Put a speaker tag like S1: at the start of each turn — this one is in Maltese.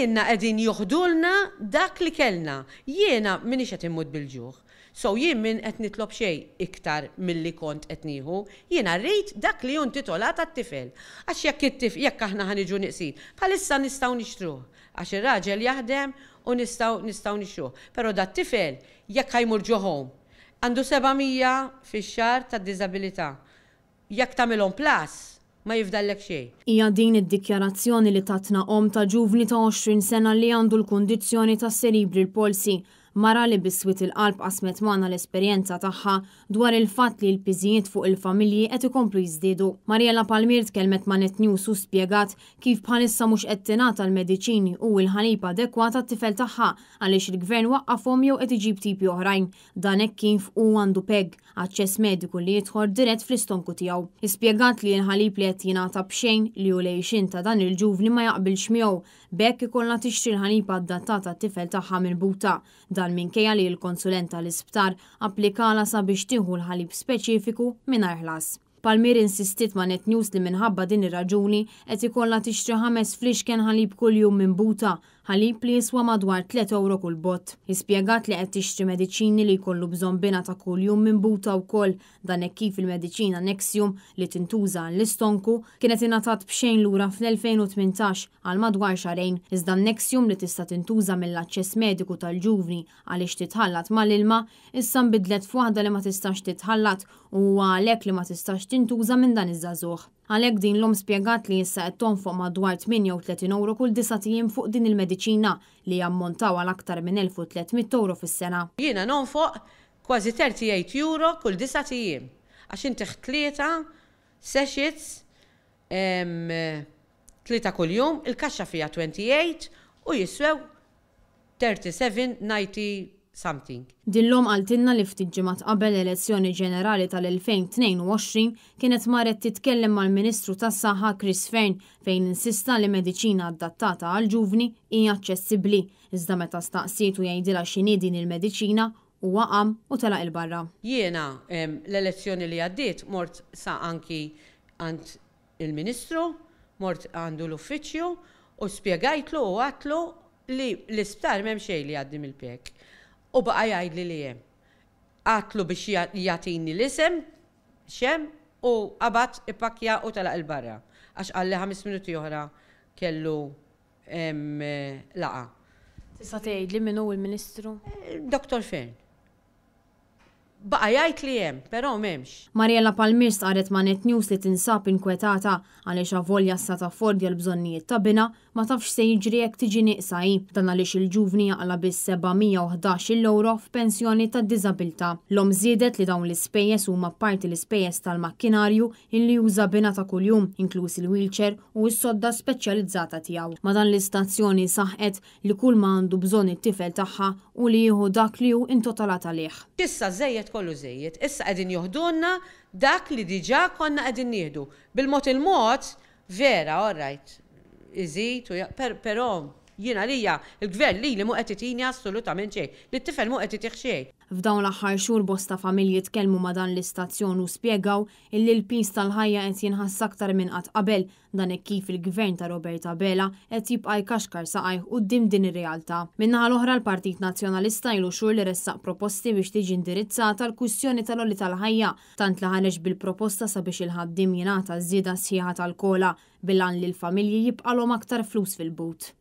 S1: Lilna qegħdin joħdulna dak li kellna. Jiena m'iniex qed immut bil-ġuħ. So jien minn qed nitlob xejn iktar milli kont qed nieħu. Jiena rrid dak li hu intitolat għat-tifel. Għax jekk it-tif jekk aħna ħa niġu nieqsin, bħalissa nistgħu nixtruh. Għax ir-raġel jaħdem u nistgħu nistgħu nixtruh. Però dat-tifel jekk ħa jmur ġo home, għandu 700 fix-xahar ta' diżabilità. Jekk tagħmilhom plus, ma jifdallek xejn.
S2: Hija din id-dikjarazzjoni li tatna omm ta' ġuvni ta' 20 sena li għandu l-kundizzjoni ta' cerebral palsy, mara li bi swied il-qalb qasmet magħna l-esperjenza tagħha dwar il-fatt li l-piżijiet fuq il-familji qed ikomplu jiżdiedu. Mariella Palmier tkellmet ma' Net News u spjegat kif bħalissa mhux qed tingħata l-mediċini u l-ħalib adekwat għat-tifel tagħha għaliex il-Gvern waqqafhom jew qed iġib tipi oħrajn. Dan hekk kif hu għandu PEG, aċċess mediku li jidħol dirett fl-istonku tiegħu. Hi spjegat li l-ħalib li qed jingħata b'xejn li hu l-għixien ta' dan il-ġuvni ma jaqbilx miegħu, b'hekk ikollha tixtri l-ħalib adattat għat-tifel tagħha minn butha. Dan minkejja li l-konsulent tal-isptar applikalha sabiex tieħu l-ħalib speċifiku mingħajr ħlas. Palmier insistiet ma' Net News li minħabba din ir-raġuni qed ikollha tixtri ħames fliexken ħalib kuljum minn butha, ħalib li jiswa madwar tliet ewro kull bott. Hi spjegat li qed tixtri mediċini li jkollu bżonn binha ta' kuljum minn butha wkoll, dan hekk kif il-mediċina Nexium li tintuża għall-istonku kienet ingħatat b'xejn lura fl-2018 għal madwar xahrejn, iżda n-Nexium li tista' tintuża mill-aċċess mediku tal-ġuvni għaliex titħallat mal-ilma, issa nbidlet f'waħda li ma tistax titħallat u huwa għalhekk li ma tistax tintuża minn dan iż-żagħżugħ. Għalhekk din l-omm spjegat li issa qed tonfoq madwar 38 ewro kull disat ijiem fuq din il-mediċina li jammontaw għal aktar minn 1,300 ewro fis-sena.
S1: Jiena nonfoq kważi 38 euro kull disat ijiem għax intih tlieta sachets tlieta kuljum, il-kaxxa fiha 28 u jiswew 37.90 something.
S2: Din l-omm qaltilna li ftit ġimgħat qabel l-elezzjoni ġenerali tal-2022 kienet marret titkellem mal-Ministru tas-Saħħa Chris Fearne fejn insista li mediċina adattata għall-ġuvni hi aċċessibbli iżda meta staqsietu jgħidilha x'inhi din il-mediċina huwa qam u telaq 'il barra.
S1: Jiena l-elezzjoni li għaddiet mort sa anki għand il-Ministru, mort għandu l-uffiċċju u spjegajtlu u għadtlu li l-isptar m'hemm xejn li jgħaddi mill-PEC. U baqa' jgħidli li hemm. Għadtlu biex jagħtini l-isem x'hemm u qabad ippakkja u telaq 'il barra għax qalli ħames minuti oħra kellu laqgħa.
S2: Tista' tgħidli min hu l-Ministru?
S1: Dottor Fearne. Baqa' jgħid li hemm, però m'hemmx.
S2: Mariella Palmier stqarret ma' Net News li tinsab inkwetata għaliex avolja sa taffordja l-bżonnijiet ta' binha, ma tafx x'se jiġri jekk tiġi nieqsa hi. Dan għaliex il-ġuvni jaqla' biss 711-il ewro f'pensjoni ta' diżabilità. L-omm żiedet li dawn l-ispejjeż huma apparti l-ispejjeż tal-makkinarju illi juża binha ta' kuljum, inkluż il-wheelchair u s-sodda speċjalizzata tiegħu. Ma' dan l-istazzjon hi saħqet li kull ma għandu bżonn it-tifel tagħha hu li jieħu dak li hu intotalat għalih.
S1: Issa żejjed kollu żejjed. Issa qegħdin joħdulna dak li diġà konna qegħdin nieħdu. Bil-mod il-mod, vera, all right, iżid u però jien għalija l-Gvern lili mhu qed itini assolutament xejn. Lit-tifel mhu qed itih xejn.
S2: F'dawn l-aħħar xhur bosta familji tkellmu ma' dan l-istazzjon u spjegaw illi l-piż tal-ħajja qed jinħass aktar minn qatt qabel Dan hekk kif il-Gvern ta' Robert Abela qed jibqa' jkaxkar saqajh quddiem din ir-realtà. Min-naħa l-oħra l-Partit Nazzjonalista ilu xhur li ressaq proposti biex tiġi indirizzata l-kwistjoni tal-għoli tal-ħajja tant li ħareġ bil-proposta sabiex il-ħaddiem jingħata żieda sħiħa tal-COLA bil-għan li l-familji jibqalhom aktar flus fil-but.